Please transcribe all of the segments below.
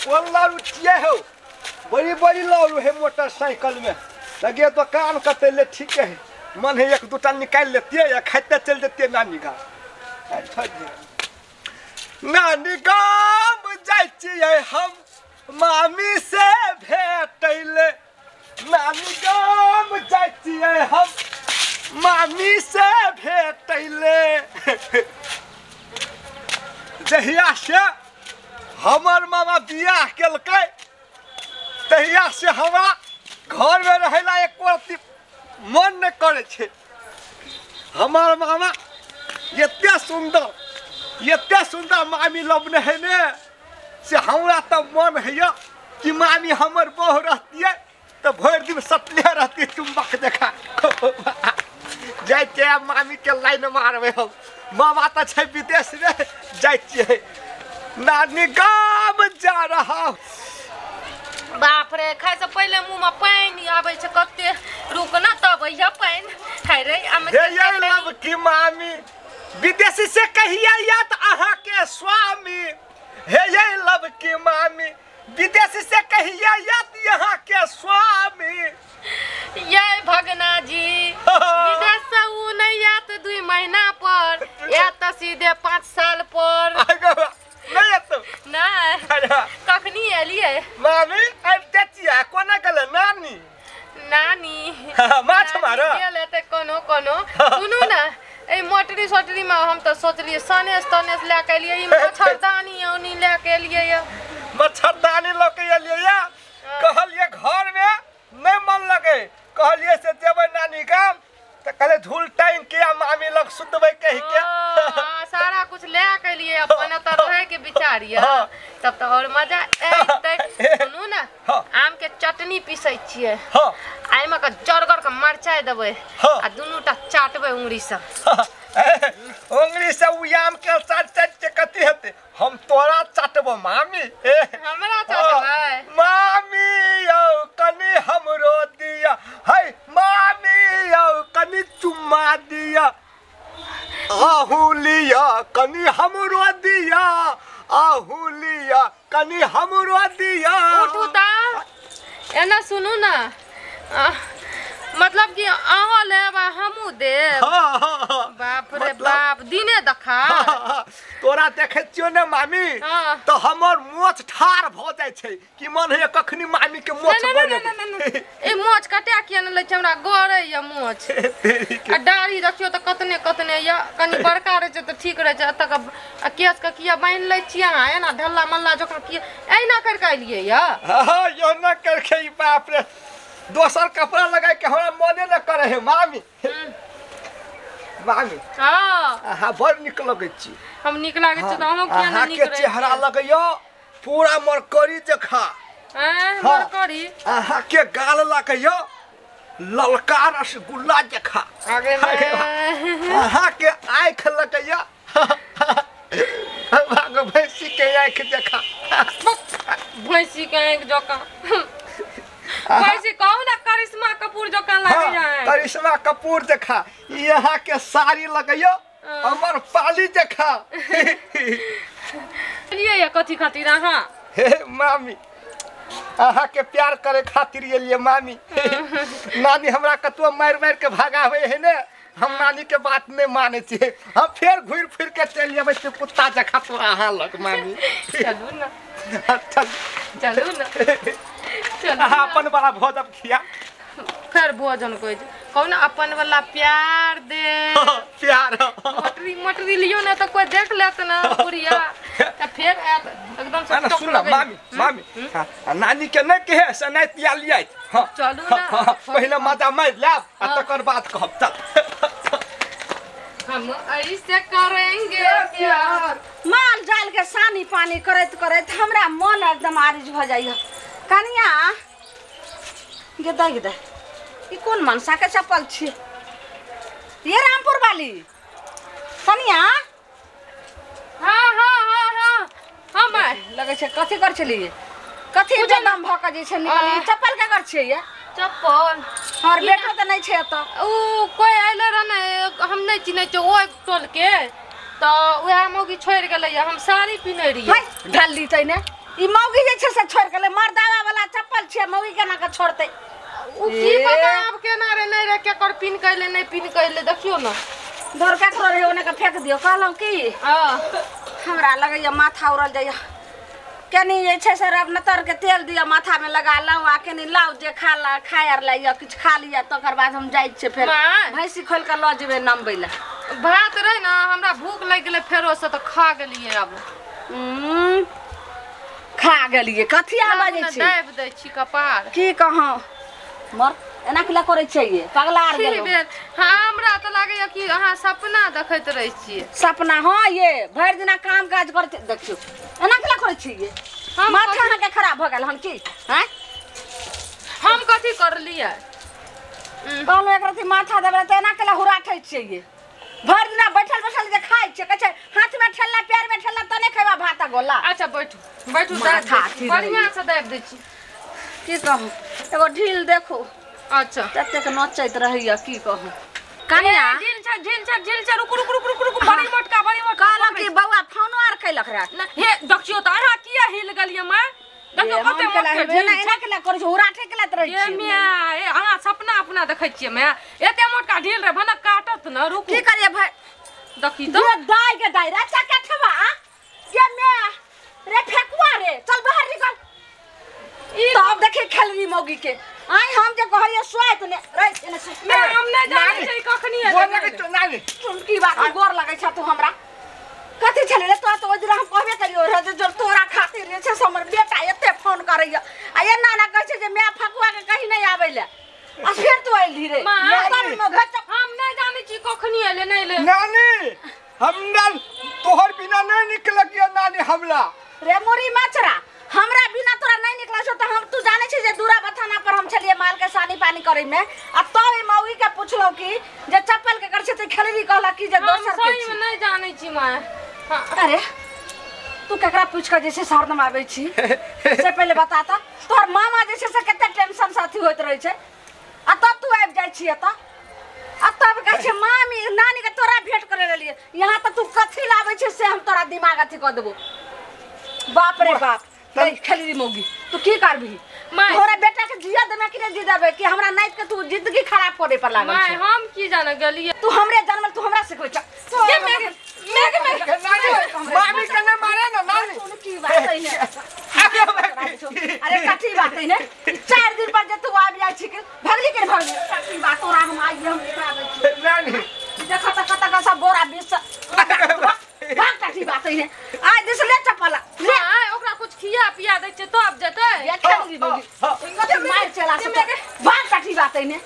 कोन लारू छियै हौ? बड़ी बड़ी लारू है मोटरसाइकिल में लगे दुकान कते ले। ठीक है, मन है एक दूटा निकालि लेतियै या खाइते चलि जतियै नानी गाम। नानी गाम जाइ छियै हम मामी से भेटैले। नानी गाम जाइ छियै हम मामी से भेटैले। जहिया से हमर मामा बियाह केलकै तहिया से हमरा घरमे रहै ला एको रत्ती मन नहि करै छै। हमर मामा एते सुन्दर मामी लबने है ने से हमरा तऽ मन होइए कि मामी हमर बहु रहतियै तऽ भरि दिन सटले रहतियै चुम्बक जकाँ। जाइ छियै मामीके लाइन मारबै हम। मामा तऽ छै विदेशमे, जाइ छियै नानी गाम जा रहा। बाप रे, खाय से पहिले मुँह में पानि आबै छै कते। रुक ना तब अइहे पानि खाय रे। हे ये लब की मामी विदेशी से कहिया याद अहाँ के स्वामी। हे ये लब की मामी विदेशी से कहिया याद यहाँ के स्वामी। ये भगना जी विदेश से उ नहीं आत 2 महीना पर, आयत तऽ सीधे 5 साल पर। नहीं आयत नहीं। कखनी एलियै मामी? आबिते छियै। कोना गेलै नानी? नानी माछ मार गेलै तऽ कोनो कोनो। सुनू ने, एहि मोटरी सोटरी में हम तऽ सोचलियै सनेस तनेस लए के एलियै, ई मच्छरदानी औनी लए के एलियै। मच्छरदानी लऽ के एलियै। कहलियै घर में नहीं मन लगे, कहलियै से जेबै नानी गाम तऽ कहले झूल टांग के आ मामी लग सुतबै कहि के। सारा कुछ लए के एलियै अपन एतऽ रहै के विचार यऽ, तब तऽ और मजा एतै। सुनू ने, आम के चटनी पीसै छियै, एहिमे के जरगर के मरचाइ देबै आ दुनू टा चाटबै उंगरी से। उंगरी से उ आम के चाट चाट के कथी हेतै? हम तोरा चाटबो मामी। हमरा चाटबै? मामी यौ कनि हमरो दिया, है मामी यौ कनि चुम्मा दिया, आहू लिया कनि हमरो दिया, आहू लिया कनि हमरो दिया। उठू तऽ एना सुनू ने, मतलब कि अहाँ लेब आ हमहूँ देब। बाप रे बाप, दिने देखा तोरा देखै छियौ ने मामी तऽ हमर मोछ ठाढ़ भऽ जाइ छै कि मन होइए कखनी मामी के मोछ बनेबै। ए मोछ कटा किया ने लै छै, हमरा गड़ै यऽ मोछ। आ दाढ़ी देखियौ तऽ कतने कतने यऽ, कनि बड़का रहै छै तऽ ठीक रहै छै। एतऽ के केश के किया बान्हि लै छियै अहाँ एना ढल्ला मल्ला जकाँ किया एना करि कऽ एलियै यऽ? हँ एना करि के। बाप रे, दोसर कपड़ा लगाय के हमरा मने न करे है मामी। मामी हाँ अहाँ बड़ नीक लगै छी। हम नीक लागै छी तऽ अहूँ किया नहि नीक रहै? अहाँके चेहरा लगैया पूरा मरकरी जकाँ। मरकरी? अहाँके गाल लगैया ललका रसगुल्ला जकाँ। अहाँके आँखि लगैया भैंसी के आँखि जकाँ। भैंसी के आँखि जकाँ? भैंसी कहू ना करिश्मा कपूर जकाँ लागैया। करिश्मा कपूर जकाँ। यहाँ के साड़ी लगैया अमर पाली जकाँ। एलियै कथी खातिर अहाँ? हे मामी, अहाँ के प्यार करे खातिर एलियै मामी। नानी हमरा कतबो मारि मारि के भगाबै है ने, हम नानी के बात नहीं मानै छियै। हम फेर घुरि फिर के चलि अबै छियै कुत्ता जकाँ तोरा अहाँ लग मामी। चलू ना, चलू ना, अहाँ अपन वाला भोजन खिया। फेर भोजन कहै छै, कहू ने अपन वाला प्यार दे। प्यार मटरी मटरी लियौ ने तऽ कोइ देख लेत ने बुढ़िया तऽ फेर आयत एकदम से। सुन मामी, मामी नानी के नहि कहे से नहि तिया लियै। हाँ चलू ना, पहिले मजा मारि लेब आ तकर बाद कहब। चल हम ऐसे करेंगे प्यार। माल जाल के सानी पानी करैत करैत हमरा मन एकदम आरिज भऽ जाइए। कनिया गेदा गेदा, ई कोन मनसा के चप्पल छी? ये रामपुर वाली कनिया। हाँ हाँ हाँ हाँ हाँ my लगै छै कथी कर छलियै? कथी बेदम भऽ के जे छै निकलियै? चप्पल के कर छियै ये? चप्पल हमर बेटो तऽ नहि छै एतऽ। उ कोइ आयल रहे ने, हम नहि चिन्है छियै ओहि टोल के, तो वएह मौगी छोड़ि गेलै। हम साड़ी पिन्है रहियै। ढल्ली तै ने ई मौगी जे छै से छोड़ि गेलै। मर्दावा वाला चप्पल छै, मौगी केना के छोड़तै? उ की पता आब केना रे नहीं रे, केकर पिन कैले नहीं पिन कैले। देखियो ना धर केकरो रहे ओने के फेंक दियो। कहलहुँ की हमरा लगैया माथा उड़ल जाइया। कनी जे छै से रवनतर के तेल दिया माथा में लगा लौ आ कनी लाउ जे खा ला खाय आर लैया किछु खा लिया, तकर बाद हम जाइ छियै फेर भैंसी खोलि कऽ लऽ जेबै नमबै लए। भात रहे ना, हमरा भूख लागि गेलै फेरो से तऽ खा गेलियै। आब खा गेलियै कथी अहाँ बाजै छी? दाबि दै छी कपार। की कहौं मर एना किला करै छियै पगला आर गेलौ। हमरा तऽ लागैया कि अहाँ सपना देखैत रहै छियै। सपना? हाँ ये भरि दिना काम काज करते देखियौ एना किला करै छियै। माथा अहाँके खराब भऽ गेल हन की? आँय हम कथी करलियै? कहलहुँ एक रत्ती माथा देबै तऽ एना किला हुराठै छियै। भरि दिना बैठल बैठल जे खाइ छियै, कहै छै हाथमे ठेलना पैरमे ठेलना तऽ नहि खेबा भात आ गोला। अच्छा बैठू बैठू, बढ़िआँ से दाबि दै छी। की कहू एगो ढील देखू। अच्छा ततेक नचैत रहैया की कहू। कनिया ढील छै ढील छै ढील छै, रुकू रुकू रुकू रुकू, बड़ी मोटका बड़ी मोटका। कहलहुँ कि बौआ फोनो आर कैलक रहे। हे देखियौ तऽ अहाँ किया हिल गेलियै माय? देखियौ कते मोटका ढील छै। एना केला करै छै, हुराठे केला रहै छियै। ए माय, ए अहाँ सपना अपना देखै छियै माय। एते मोटका ढील रे भनक काटत न। रुकू की करियै भाई? देखी तऽ ये दाइ के दाइ रे चकठवा ये my रे फेकुआ रे, चल बाहर निकल। तब देखी खेलरी मौगी के। आइ हम जे कहलियै सोइत ने रे एने से। मैं हम नै जानै छै कखनी एलै। गोर लगै छौ नानी? की बात गोर लगै छ तू हमरा? कथी छलै रे तोरा? तो ओइ दिन हम कहबे करियो रहे जे जब तोरा खातिर जे छै से हमर बेटा एते फोन करैया आ एना ना कहै छै जे my फकुआ के कहीं नहीं आबै ले, आ फेर तू अइलही रे। हम नै जानै छी कखनी एलै नै एलै। नानी हमरा तोहर बिना नहीं निकलकिया नानी हमरा। रे मोरी मचरा हमरा बिना तोरा नहीं निकलै छौ तऽ हम तू जानै छी जे दूरा बथाना पर हम छलियै माल के सानी पानी करै में, आ तब ई मौगी के पुछलहुँ कि जे चप्पल के कर छै तऽ खेलरी कहलक कि जे दोसर के छी। हम नहीं जानै छी माय। अरे तू केकरा पूछ के जे छै हरदम आबै छी से पहिले बता तऽ। तोहर मामा जे छै से कते टेंशन से अथी होइत रहै छै आ तब तू आबि जाइ छी एतऽ आ तब कहै छै मामी नानी के तोरा भेंट करै लेलियै। यहाँ तऽ तू कथी लाबै छै से हम तोरा दिमाग अथी कऽ देबो। बाप रे बाप खेलरी मौगी तू की करबही? तोरा बेटा के जिया देबे कि नहीं जी देबे कि हमरा नाइत के तू जिंदगी खराब करे पर लागल छै? हम की जाने गेलियै? तू हमरे जनमल तू हमरा सिखबै छ। मामी के नहीं मारे ना नानी। सुन की बात है ने? अरे कथी बात है ने? 4 दिन पर जे तू आबि जाइ छी भगली के भगली कथी बात तोरा हम आइ हम आबै छी नानी। देख त कत कत सब बोरा बीस भाग कथी बात है ने? आइ दिस ले चप्पल ले। ओकरा कुछ खिया पिया दै छै तब जेतै। ये खेलरी मौगी कथी मार चला से भाग कथी बात है ने?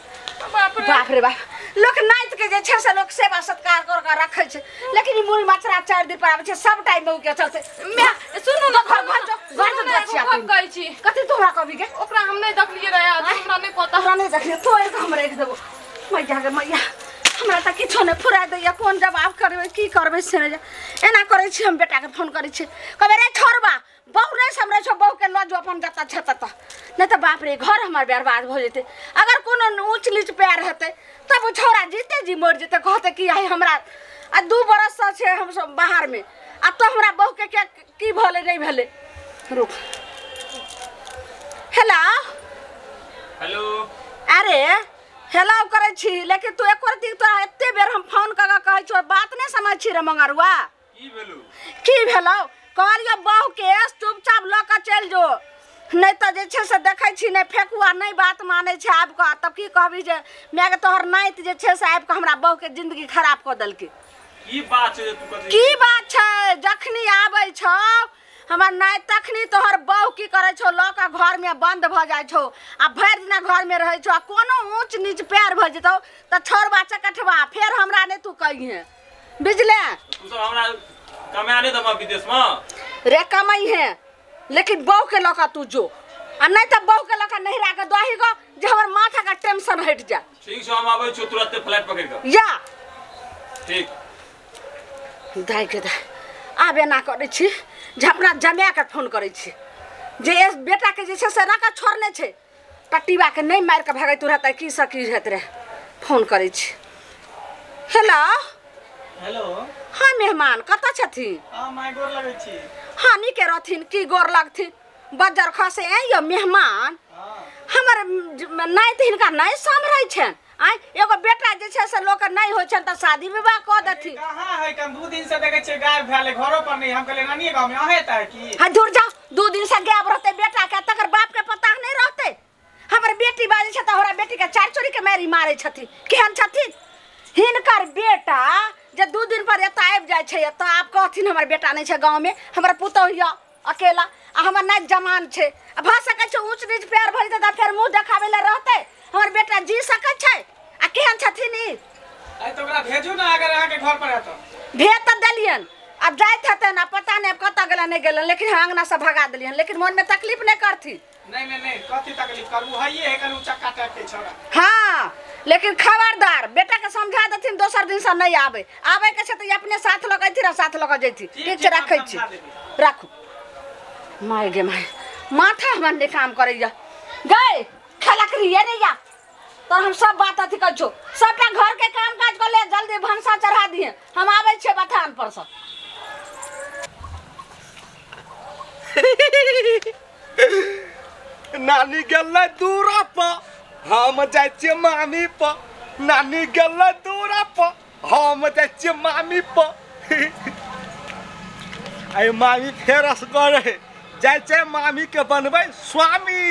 बाप रे बाप लोक नाइत के जे छै से लोक सेवा सत्कार कर के रखै छै, लेकिन ई मुड़ी मचरा 4 दिन पर आबै छै सब टाइम मौगी के चलते। मैं सुनू ना घर घर घर घर हम कहै छी। कथी तोरा कहबी के? ओकरा हम नहीं देखलियै रहे, हमरा नहीं पता। हमरा नहीं देखलियै तोड़ के हम राखि देबो। मैया गे मैया हमरा तऽ किछो नहि फुरा दैया। कोन जवाब करबै की करबै से नहि। एना करै छी हम बेटाके फोन करै छी, कहबै रे छोड़बा बहु नहि समरै छौ, बहुके लऽ जो अपन जतऽ छै ततऽ, नहि तऽ बाप रे घर हमर बर्बाद भऽ जेतै। अगर कोनो ऊँच नीच पैर हेतै तब ओ छौड़ा जीते जी मरि जेतै, कहतै कि आइ हमरा आ 2 बरससँ छै हमसब बाहरमे आ तऽ हमरा बहुके की भेलै नहि भेलै। रुक हेलो हेलो। अरे हेलो करै छी लेकिन तू एको रत्ती तोरा एते बेर हम फोन कऽ के कहै छियौ बात नहि समझ छी रे मंगरुआ। की भेलौ? की भेलौ? कहलियौ बहु के चुपचाप लऽ कऽ चलि जो, नहि तऽ जे छै से देखै छी नहि फेकुआ नहि बात मानै छै आबि कऽ। तब की कहबी जे मायके तोहर नाति जे छै से आबि कऽ हमरा बहुके जिंदगी खराब कऽ देलकै। की बात छै? तू कथी की बात छै? जखनी आबै छौ हमर नाति तखनी तोहर बहु की करै छौ लऽ कऽ घरमे बन्द भऽ जाइ छौ आ भरि दिना घरमे रहै छौ आ कोनो ऊँच नीच पैर भऽ जेतौ तऽ छोड़बा चकठबा फेर हमरा नहि तू कहिहे। बुझले? तू सब हमरा कमाए नहि देबऽ विदेशमे? रे कमैहे लेकिन बहु के लऽ कऽ तू जो आ नहि तऽ बहु के लऽ कऽ नहिरा के दही गो जे हमर माथा के टेंशन हटि जाए। ठीक छै हम आबै छियौ तुरंते फ्लाइट पकड़ि कऽ। या ठीक। दाइ के दाइ आब एना करै छी जे अपना जमाके फोन करै छी जे बेटाके जे छै से एना कऽ छोड़ने छै टटीबाके नहि मारि कऽ भगैत रहतै की से की हेत रहै। फोन करै छी। हेलो। हेलो। हाँ मेहमान कतऽ छथिन? हां my गोर लगै छी। हाँ नीके रहथिन की गोर लगथिन बज्जर खसे आइ मेहमान। हमर नाति हिनका नहि सम्हरै छनि। आइ एगो बेटा जे छै से लोक नहि होइ छनि तऽ शादी विवाह कऽ देथिन। कहाँ है कम 2 दिन से देखै छियै गायब भेल घरो पर नहीं। हम कहलियै नानीये गाँव में अहें त है की? हाँ दूर जाओ 2 दिन से गायब रहतै बेटा के तकर बाप के पता नहीं रहतै। हमर बेटी बाजै छै तऽ हमरा बेटी के चारि चोरी के मारि मारै छथिन। केहन छथिन हिनकर बेटा जे 2 दिन पर एतऽ आबि जाइ छै तऽ आब कहथिन हमर बेटा नहि छै गाँव में हमर पुतोहु यऽ अकेला आ हमर नाति जमान छै। आ भऽ सकै छै ऊँच नीच पैर भरि देतै फेर मुँह देखाबै लए रहतै। हमर बेटा जी सकै छै आ केहन छथिन ई? आइ तऽ ओकरा भेजू ने अगर अहाँके घर पर है तऽ। भेज तऽ देलियनि आब जाइत हेतनि आ पता नहि आब कतऽ गेलनि नहि गेलनि लेकिन हम अङ्गना से भगा देलियनि। लेकिन मोनमे तकलीफ नहि करथिन। नहीं नहीं नहीं कथी तकलीफ करू हइए है करू चक्का टाइप के छौड़ा। हाँ लेकिन खबरदार बेटा के समझा देथिन दोसर दिन से नहीं आबे। आबे के छै तऽ अपने साथ लऽ कऽ अयथिन आ साथ लऽ कऽ जैथिन। ठीक छै रखै छी राखू। My गे my माथा हमर नहि काम करैया गए खलकरी रे या तो हम सब बात अथी कर छो सबटा घर के काम काज कर ले जल्दी भनसा चढ़ा दिए हम आबै छियै बथान पर से। नानी गेलै दूरा पर हम जाइ छियै मामी पर। नानी गेलै दूरा पर हम जाइ छियै मामी पर। अरे मामी फेर असगर है जाइ छै मामी के बनबै स्वामी।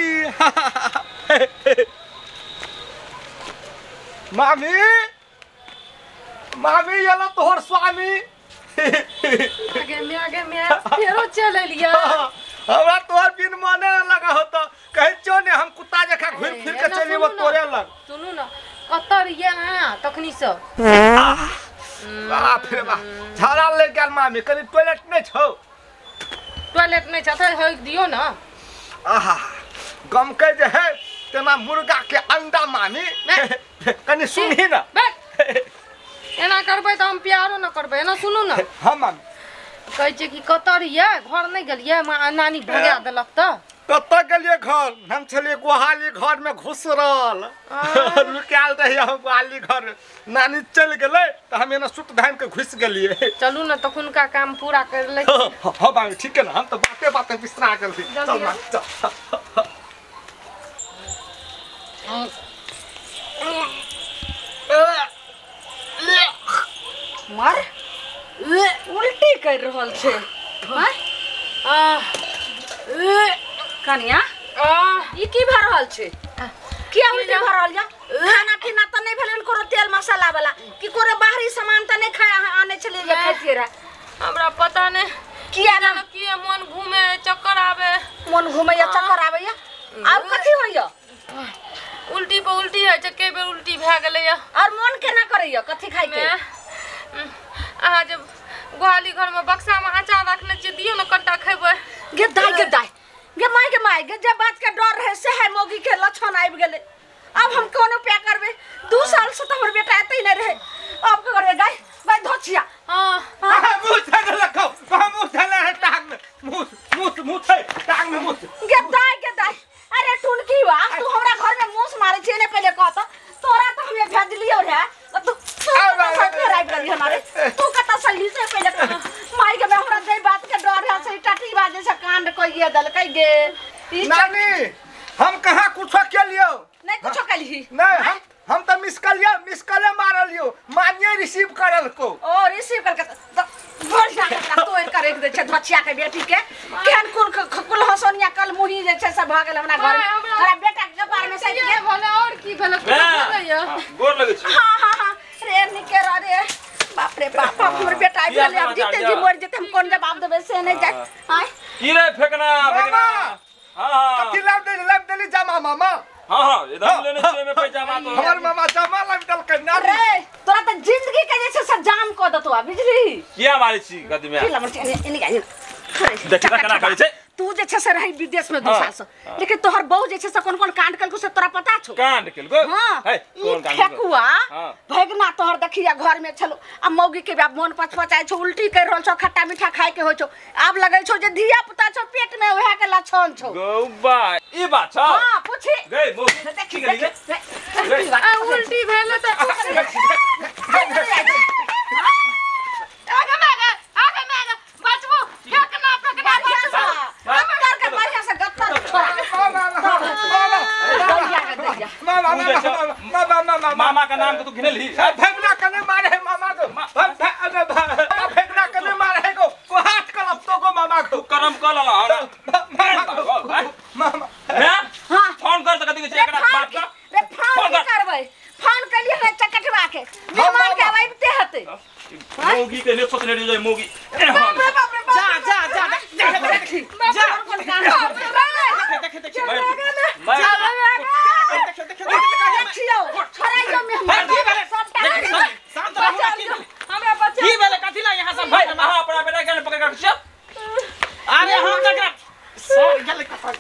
मामी मामी एलो तोहर स्वामी। आगे में फेरो चल एलियै। हमरा तोहर बिन मने न लगा होत कहै छौ ने हम कुत्ता जकाँ घुरि फिर के चलि जेबो तोरे लग। सुनू न कतऽ रहियै अहाँ तखनी से? बाप रे बाप झाड़ा लागि गेल मामी कनि टॉयलेट नहि छौ? टॉयलेट नहि छै तऽ होइक दियौ न। आहा गमकै जे है तेना मुर्गा के अंडा मामी कनि सुनही न। एना करबै तऽ हम प्यारो न करबै। एना सुनू न। हाँ मामी कहै छियै कि कतऽ रहियै घर नहि गेलियै नानी भगा देलक तऽ? कतऽ गेलियै घर हम छलियै गोहाली घर में घुसरल लुकायल रहियै हम गोहाली घर। नानी चलि गेलै तऽ हम एना सुत धानि के घुसि गेलियै। चलू ने तखुनका काम पूरा कर लै। हाँ मामी ठीक है ना हम तऽ बाते बाते बिसरा गेल छी। चल मामी चल। मर उल्टी कर रहल छै। कनिया ई की भऽ रहल छै? किया उल्टी भऽ रहल या? खाना पीना तऽ नहि भेलै कोनो तेल मसाला वाला कि कोनो बाहरी सामान तऽ नहि खाय आनै छलियै जे खाइतियै रहे? हमरा पता नहि किया ना किया मन घूमे चक्कर आबे। मन घूमे या चक्कर आबे या आब कथी होइया? उल्टी पर उल्टी होइ छै कई बेर उल्टी भए गेलै या। और मन केना करैया कथी खाइके? अहाँ जे गोहाली घर में बक्सा में अचार रखने छियै दियौ ने कनिटा खेबै। गे दाइ गे दाइ गे my गे my गे जे बात के डर रहे से है मौगी के लक्षण आबि गेलै। अब हम कोन उपाय करबै? 2 साल से तऽ हमर बेटा एतै नहि रहे। अब की करबै गाय गाय धोछिया। हां मुँह छले रखो मुँह छले है टांग में मुँह मुँह मुँह छै टांग में मुँह। गे दाइ गे दाइ अरे टुनकी बा तू हमरा घर में मूस मारै छियै ने पहिले कह तऽ तोरा तऽ हमे भेजलियौ रहे तू फेर आबि गेली हमारे तू कतऽ सही से पहिले कह। माय के हमरा जे बात के डर है से टाटी बाजे से कांड कहिए देलकै गे। नानी हम कहाँ कुछो केलियौ? नहीं कुछो केलही नहीं हम तऽ मिस कलियो मिस कले मारलियो मानिए रिसीव करल को। ओ रिसीव करके बढ़िया कपड़ा तोड़ के रख दे छै धचिया के बेटी के। केहन कुल कुल हसनिया कल मुही जे छै से भऽ गेल हमरा घर हमरा बेटा के कपार में सटि गेल। भेलै और की भेलै? गोर लगै छी। हां हां हां रे निके रे बाप रे बाप हमर बेटा आबि गेलै आब जीते जी मरि जेतै हम कोन जवाब देबै से नहि जाय। आय की रे फेकना फेकना? हां हां कथी लाब देली लाब देली जामा मामा? हां हां एकदम लेने छियै में पैजामा तो हमर मामा जामा लाबि देलकै ना रे। तोरा त जिंदगी के जे छै से जाम क देतौ आ बुझली। किया मारै छी गदी में? की लमर छी एने एने देखि केना करै छै। तू जे छै से रही विदेश में 2 साल से लेकिन तोहर बहू जे छै से कोन कोन कांड केलको से तोरा पता छौ? कांड केलको? हां कोन कांड? फेकुआ भगना तोहर देखिया घर में छलो आ मौगी के आब मन पचपचाइ छौ उल्टी कर रहल छौ खट्टा मीठा खाय के होइ छौ। आब लगै छौ जे धिया पुता छौ पेट में ओहे के लक्षण छौ। गौबा ई बात छौ? हां पूछी गई मौगी देखी गेली आ उल्टी भेल त बुझै छ मामा मामा का नाम के तू घिनलही फेंकना कने मारे है मामा को फेंकना कने मारे है को हाथ कलप तो को मामा को करम क लला मामा ना हां फोन कर त कथि छै एकरा बाप का रे फोन की करबै फोन कलिए ने चकटवा के मेहमान के आबिते हते मौगी के ने सोचने रही जाय मौगी बाप रे बाप रे जा जा जा देख देख जा देख देख देख जा देख देख देखियो छोड़ाइयो मेहमान सबटा शांत रहो हमरा बच्चा की भेले कथि ला यहां सब भाई अहाँ अपना बेटा के पकड़ के रखियो अरे हम तकरा सर गेल कथा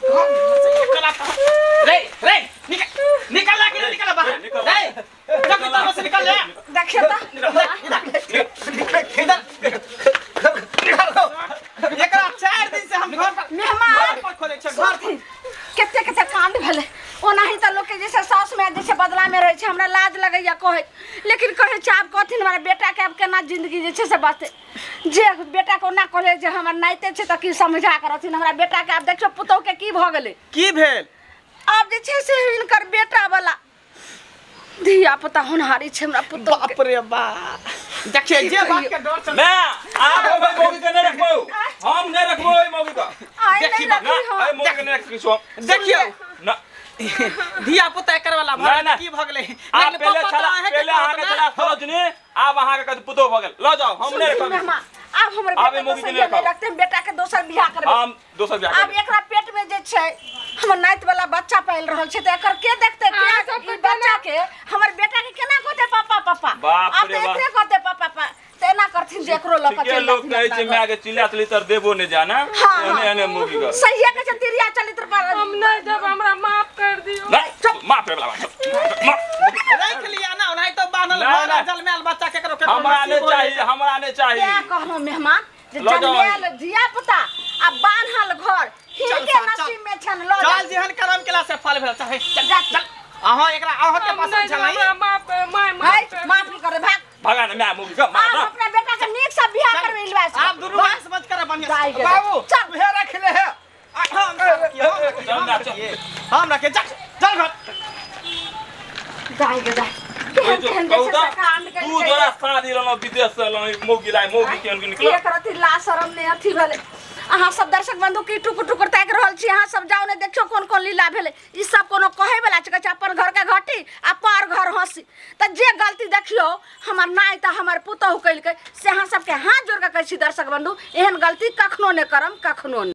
रे रे निकल निकल ला के निकल बाहर रे जब तक से निकल ले देखियो त इधर एकरा 4 दिन से हम घर पर मेहमान पर खोले छै घर सुनथिन कते कते कांड भेलै ओनाही त लोक के जैसे साउस में जैसे बदला में रहै छै हमरा लाज लगैया कहै लेकिन कहै छै आब कहथिन हमरा बेटा के आब केना जिंदगी जे छै से बचतै जे बेटा को ओना कहले जे हमर नाइते छै त की समझा के रहथिन हमरा बेटा के आब देखियौ पुतहु के की भऽ गेलै की भेल आब जे छै से हिनकर बेटा वाला धिया पुता होनहारी छै हमरा पुतहु के बाप रे बाप देखिए जे बात के डर से मैं आप ओइ मौगी के नहीं रखबो हम नहीं रखबो ओइ मौगी के आइ देखी नहीं ना रखी ओइ हम मौगी के नहीं रख सको देखियो ना धिया पुता एकर वाला ना, ना। की भऽ गेलै आप पहले छला पहले अहाँ के छला सरोजनी आब अहाँ के कथि पुतोह भऽ गेल ल जाओ हम नहीं सुनथिन रखब मेहमान आब हमर आब बेटा ई मौगी के दोसर नहीं बियाह नहीं रखब। रखते हम बेटा के दोसर बियाह करबै हम दोसर बियाह आब करबै एकरा पेट में जे छै हमर नाति वाला बच्चा पालि रहल छै त एकर के देखते के अहाँ सबके ई बच्चा के हमर बेटा के केना कहते पापा पापा बाप आब रे तऽ बाप। एकरे कहते पापा पापा त एना करथिन जे एकरो लऽ के ठीके चलि लोग जाथिन कहै छै अपना माय के चिल्ला चली तर देबो नहीं जाना हाँ, एने हाँ। एने मौगी के सहिए के छै तिरिया चलित्र पर हम नहीं देब हमरा माफ कर दियो ना माफ रे वाला बात माफ राख लिया ना ओनाही तो बान्हल ना, घर ना। जलमायल बच्चा केकरो केकरो हमरा नसीब नहीं हो चाहिए हमरा नहीं चाहिए तें कहलहुँ मेहमान जे लऽ जाओ जन्मायल धिया पुता आ बान्हल घर हिनके चल, चल। नसीब में छन लऽ चल जाओ जेहन करम केला से फल भेल चल चल जा चल अहाँ एकरा अहाँ के हम पसंद नहीं देब, छलै हमरा माफ कर my है माफ कर माफ नहीं करे भाग भगा ना माय मौगी के आब मार ना अपना बेटा के नीक से बियाह करबै इलवास आप दुनू भाई समझ कर बढ़िया दाइ से। के बाबू चल उहे रख ले है हम रखिए, हम रखिए, चल हम ना, चल। रखिए हम रखिए चल चल घर दाइ के दाइ केहन केहन जैसे से कांड तू करि जोरा शादी रहलो विदेश से रहलो मौगी लाइ मौगी के निकलो एक रति ला शरम नहीं अथी भेलै अहाँ सब दर्शक बंधु की टुकुर टुकुर ताकि रहल छी अहाँ सब जाओ ने देखियो कोन कोन लीला भेलै ई सब कोनो कहै वाला छै कहै छै अपन घर के घटी आ पर घर हंसी तऽ जे गलती देखियो हमर नाइ तऽ हमर पुतोहु कयलकै से अहाँ सबके हाथ जोड़ के कहै छी दर्शक बंधु एहन गलती कखनो नहि करम कखनो नहि।